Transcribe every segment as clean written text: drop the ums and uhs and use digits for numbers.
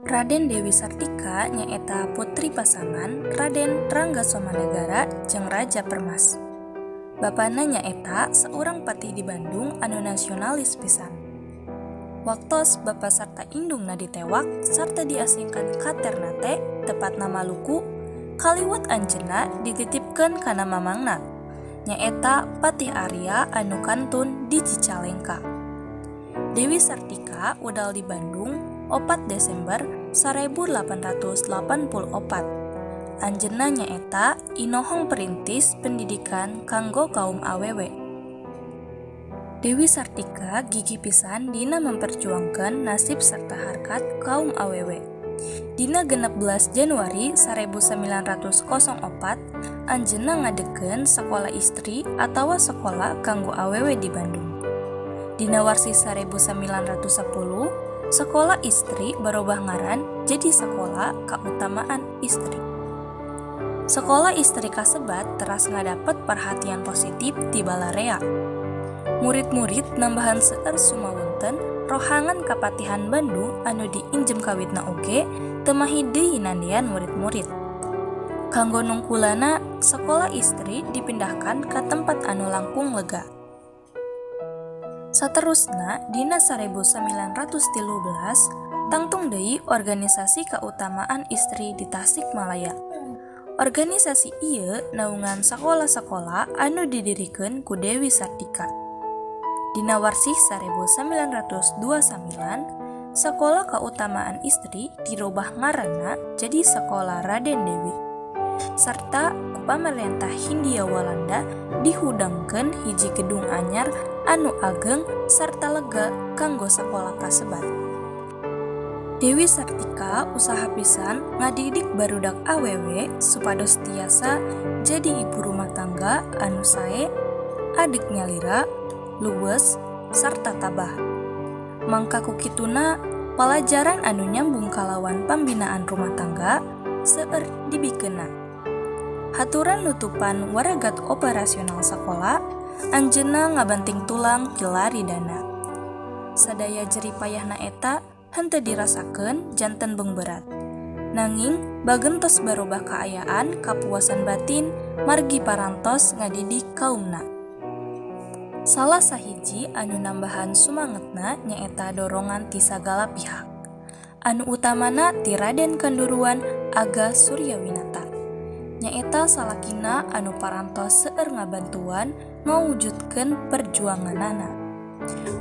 Raden Dewi Sartika nyaeta putri pasangan Raden Rangga Somanagara jeung Raja Permas. Bapana nyaeta saurang patih di Bandung anu nasionalis pisan. Waktos bapa sarta indungna ditewak sarta diasingkan ka Ternate tepatna Maluku, kaliwat anjeunna dititipkeun kana mamangna, nyaeta Patih Arya anu kantun di Cicalengka. Dewi Sartika udal di Bandung 4 Desember 1884. Anjeunna nyaeta inohong perintis pendidikan kanggo kaum awewe. Dewi Sartika gigih pisan dina memperjuangkan nasib serta harkat kaum awewe. Dina 16 Januari 1904 anjeunna ngadegkeun Sekolah Istri atawa sekolah kanggo awewe di Bandung. Dina warsih 1910 Sekolah Istri barobah ngaran jadi Sekolah Kautamaan Istri. Sekolah Istri kasebat teras ngadapet perhatian positif ti balarea. Murid-murid nambahan seueur sumawonten rohangan Kapatihan Bandung anu diinjem kawitna oge teu mahi deui nandian murid-murid. Kanggo nungkulanna, Sekolah Istri dipindahkan ka tempat anu langkung lega. Saterusna dina 1913 tangtung deui Organisasi Kautamaan Istri di Tasikmalaya. Organisasi ieu naungan sakola-sakola anu didirikeun ku Dewi Sartika. Dina warsih 1929 Sekolah Kautamaan Istri dirobah ngaranna jadi Sekolah Raden Dewi. Sarta ku pamarentah Hindia Walanda dihudangkeun hiji gedung anyar anu ageng sarta lega kanggo sakola kasebat. Dewi Sartika usaha pisan ngadidik barudak awewe supados tiasa jadi ibu rumah tangga anu sae, adeg nyalira, luwes, sarta tabah. Mangka ku kituna palajaran anu nyambung kalawan pambinaan rumah tangga seueur dibikeunna. Haturan nutupan waragat operasional sakola, anjeunna ngabanting tulang milari dana. Sadaya jerih payahna eta henteu dirasakeun janten beungberat. Nanging bagentos barobah kaayaan kapuasan batin margi parantos ngadidik kaumna. Salah sahiji anu nambahan sumangetna nyaeta dorongan ti sagala pihak. Anu utamana ti Raden Kanduruan Aga Suryawinata. Nyaeta salakina anu parantos seueur ngabantuan ngawujudkeun perjuanganana,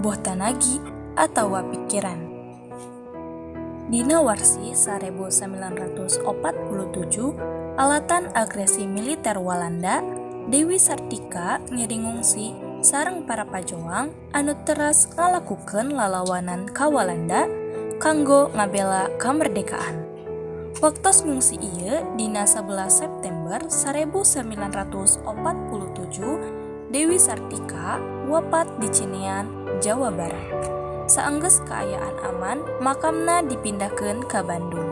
boh tanagi atawa pikiran. Dina warsih 1947 alatan agresi militer Walanda, Dewi Sartika ngiring ngungsi sareng para pajoang anu teras ngalakukeun lalawanan ka Walanda kanggo ngabela kamerdekaan. Waktos ngungsi ieu dina 11 September 1947 Dewi Sartika wapat di Cinean, Jawa Barat. Saenggeus kaayaan aman, makamna dipindahkeun ka Bandung.